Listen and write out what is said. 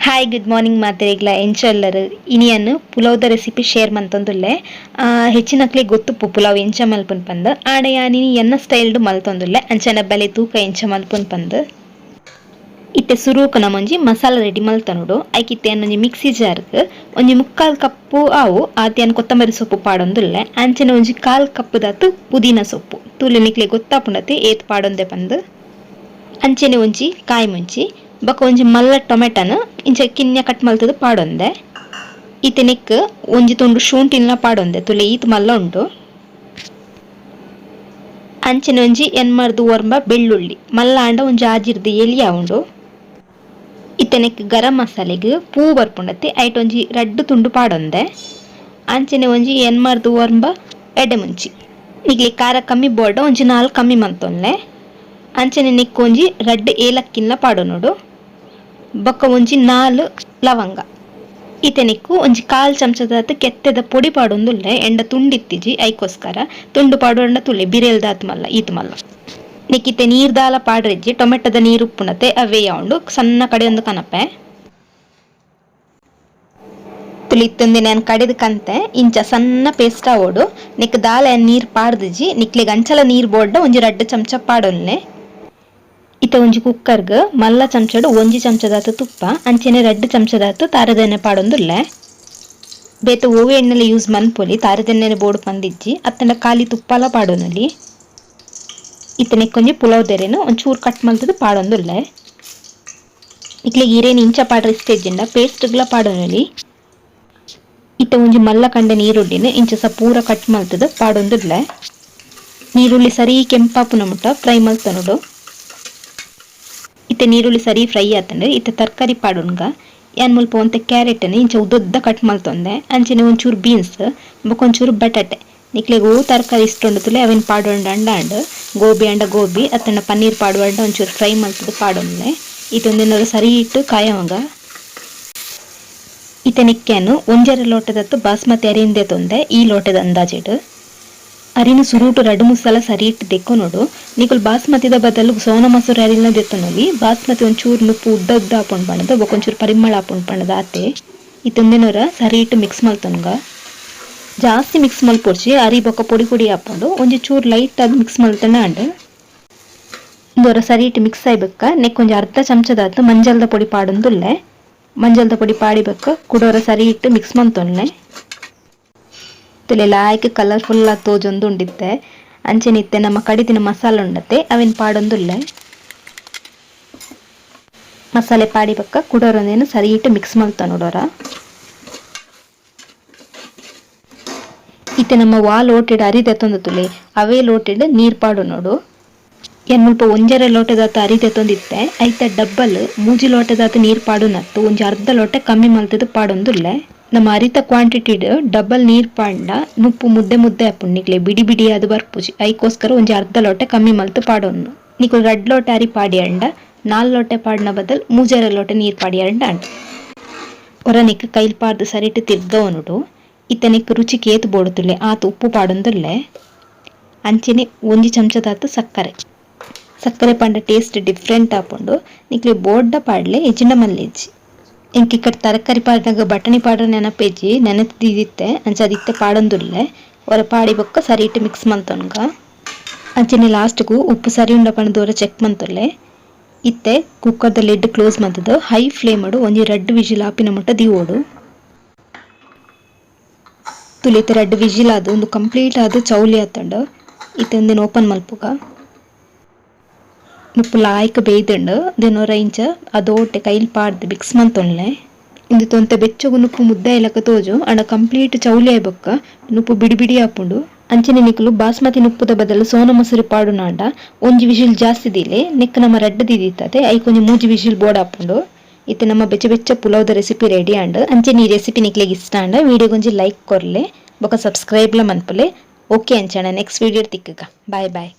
Hi, good morning ಮಾತೆರೆಗ್ಲ. ಎಂಚ ಇನಿಯನ್ ಪುಲಾವ್ದ recipe share ಮಂತೊಂದುಲ್ಲೆ. ಹೆಚ್ಚಿನಕ್ಲೆ ಗೊತ್ತುಪ್ಪು pulao ಎಂಚ ಮಲ್ಪುನ್ ಪಂದ್. ಆಂಡ ಯಾನ್ ಇನಿ ಎನ್ನ ಸ್ಟೈಲ್ಡ್ ಮಲ್ತೊಂದುಲ್ಲೆ. ಅಂಚನೆ ಬಲೆ ತೂಕ ಎಂಚ ಮಲ್ಪುನ್ ಪಂದ್. ಇತ್ತೆ ಸುರೂಕು ನಮೊಂಜಿ ಮಸಾಲ ರೆಡಿ ಮಲ್ತೊನೊಡು. ಐಕ್ ಇತ್ತೆ ಯಾನ್ ಒಂಜಿ ಮಿಕ್ಸಿ ಜಾರ್ಗ್ ಒಂಜಿ ಮುಕ್ಕಾಲ್ ಕಪ್ಪು ಆವು ಆತ್ ಯಾನ್ ಕೊತ್ತಂಬರಿ ಸೊಪ್ಪು ಪಾಡೊಂದುಲ್ಲೆ. ಅಂಚನೆ ಒಂಜಿ ಕಾಲ್ ಕಪ್ ದಾತ್ ಪುದೀನ ಸೊಪ್ಪು. ತೂಲೆ, ನಿಕ್ಲೆ ಗೊತ್ತಾಪುಂಡತೆ ಏತ್ ಪಾಡೊಂದೆ ಪಂದ್. ಅಂಚನೆ ಒಂಜಿ ಕಾಯಿ ಮುಂಚಿ ಬೊಕ ಒಂಜಿ ಮಲ್ಲ ಟೊಮೆಟೊನು ಇಂಚ ಕಿನ್ಯ ಕಟ್ ಮಲ್ತುದು ಪಾಡೊಂದೆ. ಇತ್ತೆ ನೆಕ್ಕ್ ಒಂಜಿ ತುಂಡು ಶುಂಠಿನ್ಲ ಪಾಡೊಂದೆ. ತೂಲೆ, ಈತ್ ಮಲ್ಲ ಉಂಡು. ಅಂಚನೆ ಒಂಜಿ ಎನ್ಮರ್ದ್ ಒರ್ಂಬ ಬೆಳ್ಳುಳ್ಳಿ, ಮಲ್ಲ ಆಂಡ ಒಂಜಿ ಆಜಿರ್ದ್ ಎಲ್ಯ ಉಂಡು. ಇತ್ತೆ ನೆಕ್ಕ್ ಗರಂ ಮಸಾಲೆಗ್ ಪೂ ಬರ್ಪುಂಡತೆ, ಐಟ್ ಒಂಜಿ ರಡ್ಡ್ ತುಂಡು ಪಾಡೊಂದೆ. ಅಂಚನೆ ಒಂಜಿ ಎನ್ಮರ್ದ್ ಒರ್ಂಬ ಎಡ್ಡೆ ಮುಂಚಿ. ನಿಕ್ಲೆಗ್ ಖಾರ ಕಮ್ಮಿ ಬೋಡ ಒಂಜಿ ನಾಲ್ ಕಮ್ಮಿ ಮಂತೊನ್ಲೆ. ಅಂಚನೆ ನೆಕ್ಕ್ ಒಂಜಿ ರಡ್ಡ್ ಏಲಕ್ಕಿನ್ಲ ಪಾಡೊನೊಡು. ಬೊಕ್ಕ ಒಂಜಿ ನಾಲ್ ಲವಂಗ. ಇತ್ತೆ ನೆಕ್ಕ್ ಒಂಜಿ ಕಾಲ್ ಚಮಚದಾತ್ ಕೆತ್ತೆದ ಪೊಡಿ ಪಾಡೊಂದುಲ್ಲೆ. ಎಂಡ ತುಂಡಿತ್ತಿಜಿ, ಐಕೋಸ್ಕರ. ತುಂಡು ಪಾಡೊಂಡ ತೂಲೆ, ಬಿರೆಲ್ದಾತ್ ಮಲ್ಲ, ಈತ್ ಮಲ್ಲ. ನೆಕ್ಕಿತ್ತೆ ನೀರ್ ದಾಲ ಪಾಡ್ರೆಜ್ಜಿ. ಟೊಮೆಟೊದ ನೀರು ಉಪ್ಪುನತೆ, ಅವೇ ಉಂಡು. ಸಣ್ಣ ಕಡೆ ಒಂದು ಕನಪೆ. ತುಲಿ, ಇತ್ತೊಂದಿನ ಯಾನ್ ಕಡೆದು ಕಂತೆ. ಇಂಚ ಸಣ್ಣ ಪೇಸ್ಟ್ ಆವೊಡು. ನೆಕ್ ದಾಲ ನೀರ್ ಪಾಡ್ದಿಜಿ. ನಿಕ್ಲೆಗ್ ಅಂಚಲ ನೀರ್ ಬೋಡ್ಡ ಒಂಜಿ ರಡ್ಡ್ ಚಮಚ ಪಾಡೊನ್ಲೆ. ಇತ್ತೆ ಒಂಜಿ ಕುಕ್ಕರ್ಗ್ ಮಲ್ಲ ಚಮಚಡ್ ಒಂಜಿ ಚಮಚದಾತ್ ತುಪ್ಪ, ಅಂಚನೆ ರಡ್ಡ್ ಚಮಚದಾತ್ ತಾರದೆಣ್ಣೆ ಪಾಡೊಂದುಲ್ಲೆ. ಬೇತೆ ಒವ್ವೆ ಎಣ್ಣೆಲ ಯೂಸ್ ಮನ್ಪೊಲಿ, ತಾರದೆಣ್ಣೆನೆ ಬೋಡು ಪಂದಿಜ್ಜಿ. ಅತ್ತಂಡ ಖಾಲಿ ತುಪ್ಪಲ ಪಾಡೊನೊಲಿ. ಇತ್ತೆ ನೆಕ್ಕೊಂಜಿ ಪುಲಾವ್ ದೆರೆನ್ ಒಂಚೂರು ಕಟ್ ಮಲ್ತುದು ಪಾಡೊಂದುಲ್ಲೆ. ನಿಕ್ಲೆಗ್ ಇರೇನ್ ಇಂಚ ಪಾಡ್ರೆ ಇಷ್ಟ ಇಜ್ಜಿಂಡ ಪೇಸ್ಟ್ಗ್ಲ ಪಾಡೊನೊಲಿ. ಇತ್ತೆ ಒಂಜಿ ಮಲ್ಲ ಕಂಡೆ ನೀರುಳ್ಳಿನ ಇಂಚ ಸ ಪೂರ ಕಟ್ ಮಲ್ತುದು ಪಾಡೊಂದುಲ್ಲೆ. ನೀರುಳ್ಳಿ ಸರಿ ಕೆಂಪಾಪುನ ಮುಟ್ಟ ಫ್ರೈ ಮಲ್ತೊನೊಡು. ಇತ್ತೆ ನೀರುಳ್ಳಿ ಸರಿ ಫ್ರೈ ಆತಂಡ್. ಇತ್ತೆ ತರಕಾರಿ ಪಾಡೊನ್ಗ. ಯಾನ್ ಮುಲ್ಪ ಒಂತೆ ಕ್ಯಾರೆಟ್ ಇಂಚ ಉದ್ದೊದ್ದ ಕಟ್ ಮಲ್ತೊಂದೆ. ಅಂಚನೆ ಒಂಚೂರು ಬೀನ್ಸ್, ಬೊಕ ಒಂಚೂರು ಬಟಾಟೆ. ನಿಕ್ಲೆಗ್ ಒವು ತರಕಾರಿ ಇಷ್ಟ ಉಂಡು ತೂಲೆ, ಅವೆನ್ ಪಾಡೊಂಡ ಅಂಡ್. ಗೋಬಿ ಅಂಡ ಗೋಬಿ, ಅತ್ತಂಡ ಪನ್ನೀರ್ ಪಾಡುವಂಡ ಒಂಚೂರು ಫ್ರೈ ಮಲ್ತುದು ಪಾಡೊನ್ಲೆ. ಇತ್ತೆ ಉಂದೆನ್ ಸರಿ ಇಟ್ಟು ಕಾಯವಂಗ. ಇತ್ತೆ ನೆಕ್ಕ್ ಒಂಜರೆ ಲೋಟದತ್ತು ಬಾಸ್ಮತಿ ಅರಿನ್ ದೆತೊಂದೆ. ಈ ಲೋಟದ ಅಂದಾಜಿಡ್ ಅರಿನ ಸುರೂಟು ರಡ್ಡ್ ಮುಸ್ಸಲ ಸರಿ ಇಟ್ಟು ದೆಕ್ಕೊನೊಡು. ನಿಕುಲು ಬಾಸ್ಮತಿದ ಬದಲು ಸೋನ ಮಸೂರಿ ಅರಿನ ದೆತ್ತೊನೊಲಿ. ಬಾಸ್ಮತಿ ಒಂಚೂರು ನುಪ್ಪು ಉದ್ದ ಉದ್ದ ಆಪುಂಡು ಪಂಡದು, ಬೊಕ ಒಂಚೂರು ಪರಿಮಳ ಆಪುಂಡು ಪಂಡದು ಆತೆ. ಇತ್ತೆ ಉಂದೆನೊರ ಸರಿ ಇಟ್ಟು ಮಿಕ್ಸ್ ಮಲ್ತೊನ್ಗ. ಜಾಸ್ತಿ ಮಿಕ್ಸ್ ಮಲ್ಪೊಡ್ಚಿ, ಅರಿ ಬೊಕ ಪೊಡಿ ಪೊಡಿ ಆಪುಂಡು. ಒಂಜಿ ಚೂರು ಲೈಟ್ ಆದ್ ಮಿಕ್ಸ್ ಮಲ್ತಂಡ ಆಂಡ್. ಉಂದೊರ ಸರಿ ಇಟ್ಟು ಮಿಕ್ಸ್ ಆಯ್ಬೊಕ್ಕ ನೆಕ್ಕ್ ಒಂಜಿ ಅರ್ಧ ಚಮಚದಾತ್ ಮಂಜಲ್ದ ಪೊಡಿ ಪಾಡೊಂದುಲ್ಲೆ. ಮಂಜಲ್ದ ಪೊಡಿ ಪಾಡಿ ಬೊಕ್ಕ ಕುಡೊರ ಸರಿ ಇಟ್ಟು ಮಿಕ್ಸ್ ಮಲ್ತೊನ್ಲೆ. ತೂಲೆ, ಲಾಯ್ಕ್ ಕಲರ್ಫುಲ್ ಆದ್ ತೋಜೊಂದುಂಡಿತ್ತೆ. ಅಂಚನೆ ಇತ್ತೆ ನಮ್ಮ ಕಡಿದಿನ ಮಸಾಲೆ ಉಂಡತೆ, ಅವೆನ್ ಪಾಡೊಂದುಲ್ಲೆ. ಮಸಾಲೆ ಪಾಡಿ ಬೊಕ್ಕ ಕುಡೊರ ಉಂದೆನ್ ಸರಿ ಇಟ್ಟು ಮಿಕ್ಸ್ ಮಲ್ತೊನೊಡೊರ. ಇತ್ತೆ ನಮ್ಮ ವಾ ಲೋಟೆಡ್ ಅರಿ ದೆತ್ತೊಂದು ತೂಲೆ, ಅವೇ ಲೋಟೆಡ್ ನೀರ್ ಪಾಡೊನೊಡು. ಯಾನ್ ಮುಲ್ಪ ಒಂಜರೆ ಲೋಟೆದಾತ್ ಅರಿ ದೆತ್ತೊಂದಿತ್ತೆ. ಐತ ಡಬ್ಬಲ್ ಮೂಜಿ ಲೋಟೆದಾತ್ ನೀರ್ ಪಾಡುನತ್ತು. ಒಂಜಿ ಅರ್ಧ ಲೋಟೆ ಕಮ್ಮಿ ಮಲ್ತುದು ಪಾಡೊಂದುಲ್ಲೆ. ನಮ್ಮ ಅರಿತ ಕ್ವಾಂಟಿಟಿಡ್ ಡಬಲ್ ನೀರ್ ಪಾಡ್ಂಡ ನುಪ್ಪು ಮುದ್ದೆ ಮುದ್ದೆ ಆಪುಂಡು, ನಿಕ್ಲೆ ಬಿಡಿ ಬಿಡಿ ಆದ್ ಬರ್ಪುಜಿ. ಐಕೋಸ್ಕರ ಒಂಜಿ ಅರ್ಧ ಲೋಟೆ ಕಮ್ಮಿ ಮಲ್ತ್ ಪಾಡೊನ್ನು. ನಿಕುಲು ರಡ್ಡ್ ಲೋಟೆ ಅರಿ ಪಾಡಿಯಂಡ ನಾಲ್ ಲೋಟೆ ಪಾಡ್ನ ಬದಲ್ ಮೂಜರೆ ಲೋಟೆ ನೀರ್ ಪಾಡಿಯಂಡ ಆಂಡ್. ಒರ ನೆಕ್ಕ್ ಕೈಲ್ ಪಾಡ್ದ್ ಸರಿಟ್ ತಿರ್ಗವೊನೊಡು. ಇತ್ತೆ ನೆಕ್ಕ್ ರುಚಿಕ್ ಏತ್ ಬೋಡು ತೂಲೆ, ಆತ್ ಉಪ್ಪು ಪಾಡೊಂದುಲ್ಲೆ. ಅಂಚನೆ ಒಂಜಿ ಚಮಚದಾತ್ ಸಕ್ಕರೆ. ಸಕ್ಕರೆ ಪಂಡ ಟೇಸ್ಟ್ ಡಿಫರೆಂಟ್ ಆಪುಂಡು. ನಿಕ್ಲೆ ಬೋಡ್ಡ ಪಾಡ್ಲೆ, ಇಜ್ಜಿಂಡ ಮಲ್ಲೆಜ್ಜಿ. ಎಂಕ್ ಇಕ್ಕಟ್ ತರಕಾರಿ ಪಾಡ್ನಗ ಬಟಣಿ ಪಾಡ್ರೆ ನೆನಪೇಜಿ, ನೆನತ್ ದೀದಿತ್ತೆ. ಅಂಚ ಅದಿತ್ತೆ ಪಾಡೊಂದುಲ್ಲೆ. ಒರ ಪಾಡಿ ಬೊಕ್ಕ ಸರಿ ಇಟ್ಟು ಮಿಕ್ಸ್ ಮಲ್ತೊನ್ಗ. ಅಂಚನೆ ಲಾಸ್ಟ್ ಗು ಉಪ್ಪು ಸರಿ ಉಂಡ ಪಂದ್ ಒರ ಚೆಕ್ ಮಂತೊನ್ಲೆ. ಇತ್ತೆ ಕುಕ್ಕರ್ ದ ಲಿಡ್ ಕ್ಲೋಸ್ ಮಲ್ತುದು ಹೈ ಫ್ಲೇಮ್ ಡ್ ಒಂಜಿ ರಡ್ಡ್ ವಿಜಿಲ್ ಆಪಿನ ಮುಟ್ಟ ದೀವೊಡು. ತೂಲೆ, ಇತ್ತೆ ರಡ್ಡ್ ವಿಜಿಲ್ ಆದ್ ಉಂದು ಕಂಪ್ಲೀಟ್ ಆದ್ ಚೌಲಿ ಆತುಂಡು. ಇತ್ತೆ ಉಂದೆನ್ ಓಪನ್ ಮಲ್ಪುಗ. ನುಪ್ಪು ಲಾಯ್ಕ್ ಬೇಯ್ದುಂಡು. ಉಂದೆನ್ ಒರ ಇಂಚ ಅದೋಟೆ ಕೈಲ್ ಪಾಡ್ದ್ ಮಿಕ್ಸ್ ಮಂತೊನ್ಲೆ. ಉಂದೆತ ಒಂತೆ ಬೆಚ್ಚೊಗು ನುಪ್ಪು ಮುದ್ದೆ ಆಯಿಲಕ ತೋಜು. ಆಂಡ ಕಂಪ್ಲೀಟ್ ಚೌಲಿ ಆಯಿ ಬೊಕ್ಕ ನುಪ್ಪು ಬಿಡಿ ಬಿಡಿ ಆಪುಂಡು. ಅಂಚನೆ ನಿಕುಲು ಬಾಸ್ಮತಿ ನುಪ್ಪುದ ಬದಲು ಸೋನ ಮಸೂರಿ ಪಾಡುನಾಂಡ ಒಂಜಿ ವಿಜಿಲ್ ಜಾಸ್ತಿ ದೀಲೆ. ನೆಕ್ಕ್ ನಮ ರಡ್ಡ್ ದೀದಿತ್ತದೆ, ಐಕ್ ಒಂಜಿ ಮೂಜಿ ವಿಜಿಲ್ ಬೋಡಾಪುಂಡು. ಇತ್ತೆ ನಮ್ಮ ಬೆಚ್ಚ ಬೆಚ್ಚ ಪುಲಾವ್ದ ರೆಸಿಪಿ ರೆಡಿ ಆಂಡ್. ಅಂಚನೆ ಈ ರೆಸಿಪಿ ನಿಕ್ಲೆಗ್ ಇಷ್ಟ ಆಂಡ ವಿಡಿಯೋಗ್ ಒಂಜಿ ಲೈಕ್ ಕೊರ್ಲೆ, ಬೊಕ ಸಬ್ಸ್ಕ್ರೈಬ್ ಲ ಮನ್ಪುಲೆ. ಓಕೆ, ಅಂಚನೆ ನೆಕ್ಸ್ಟ್ ವಿಡಿಯೋ ತಿಕ್ಕುಗ. Bye boy.